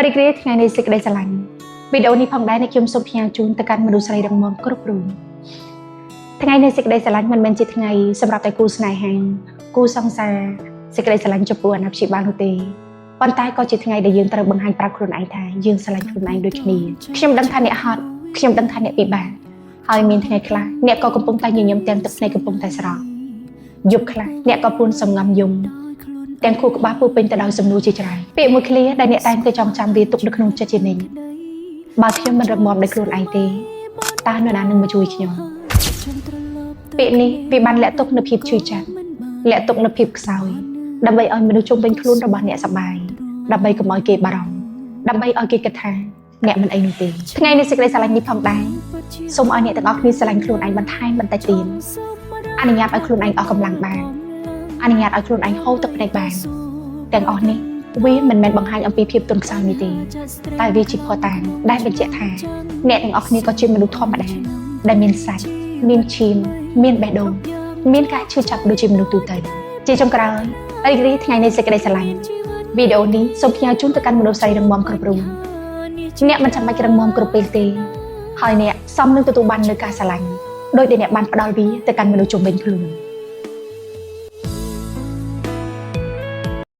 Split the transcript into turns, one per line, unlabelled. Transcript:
រីករាយថ្ងៃនៃសេចក្តីស្រឡាញ់វីដេអូនេះផងដែរអ្នកខ្ញុំសូមផ្ញើជូនទៅកាន់មនុស្សស្រីរឹងមាំគ្រប់រូបថ្ងៃនៃសេចក្តីស្រឡាញ់មិនមែនជាថ្ងៃសម្រាប់តែគូស្នេហាគូសង្សារសេចក្តីស្រឡាញ់ចំពោះអាណាព្យាបាលនោះទេប៉ុន្តែក៏ជាថ្ងៃដែលយើងត្រូវបង្ហាញប្រាប់ខ្លួនឯងថាយើងស្រឡាញ់ខ្លួនឯងដូចគ្នាខ្ញុំដឹងថាអ្នកហត់ខ្ញុំដឹងថាអ្នកពិបាកហើយមានថ្ងៃខ្លះអ្នកក៏កំពុងតែញញឹមទាំងទឹកភ្នែកកំពុងតែស្រក់យប់ខ្លះអ្នកក៏ពួនសំងំយំ ទាំងខួរក្បាលពោរពេញទៅដោយសំណួរជាច្រើនពាក្យមួយឃ្លាដែលអ្នកតែងតែចងចាំវាទុកនៅក្នុងចិត្តជានិច្ចបើខ្ញុំមិនរឹងមាំដោយខ្លួនឯងទេតើនរណានឹងមកជួយខ្ញុំពាក្យនេះវាបានលាក់ទុកនូវភាពឈឺចាប់លាក់ទុកនូវភាពខ្សោយដើម្បីឲ្យមនុស្សជុំវិញខ្លួនរបស់អ្នកសប្បាយដើម្បីកុំឲ្យគេបារម្ភដើម្បីឲ្យគេគិតថាអ្នកមិនអីនោះទេថ្ងៃនេះសេចក្តីស្រឡាញ់នេះផងដែរសូមឲ្យអ្នកទាំងអស់គ្នាស្រឡាញ់ខ្លួនឯងបន្ថែមបន្តិចទៀតអនុញ្ញាតឲ្យខ្លួនឯងអស់កម្លាំងបានអនុញ្ញាតឲ្យខ្លួនឯងហូរទឹកភ្នែកបានទាំងអស់នេះវាមិនមែនបង្ហាញអំពីភាពទន់ខ្សោយនេះទេតែវាជាភស្តុតាងដែលបញ្ជាក់ថាអ្នកទាំងអស់គ្នាក៏ជាមនុស្សធម្មតាដែលមានសាច់មានឈាមមានបេះដូងមានការឈឺចាប់ដូចជាមនុស្សទូទៅជាចុងក្រោយរីករាយថ្ងៃនៃសេចក្តីស្រឡាញ់វីដេអូនេះសូមផ្ញើជូនទៅកាន់មនុស្សស្រីរឹងមាំគ្រប់រូបអ្នកមិនចាំបាច់រឹងមាំគ្រប់ពេលទេហើយអ្នកសមនឹងទទួលបាននូវការស្រឡាញ់ដោយដែលអ្នកបានផ្ដល់វាទៅកាន់មនុស្សជុំវិញខ្លួន។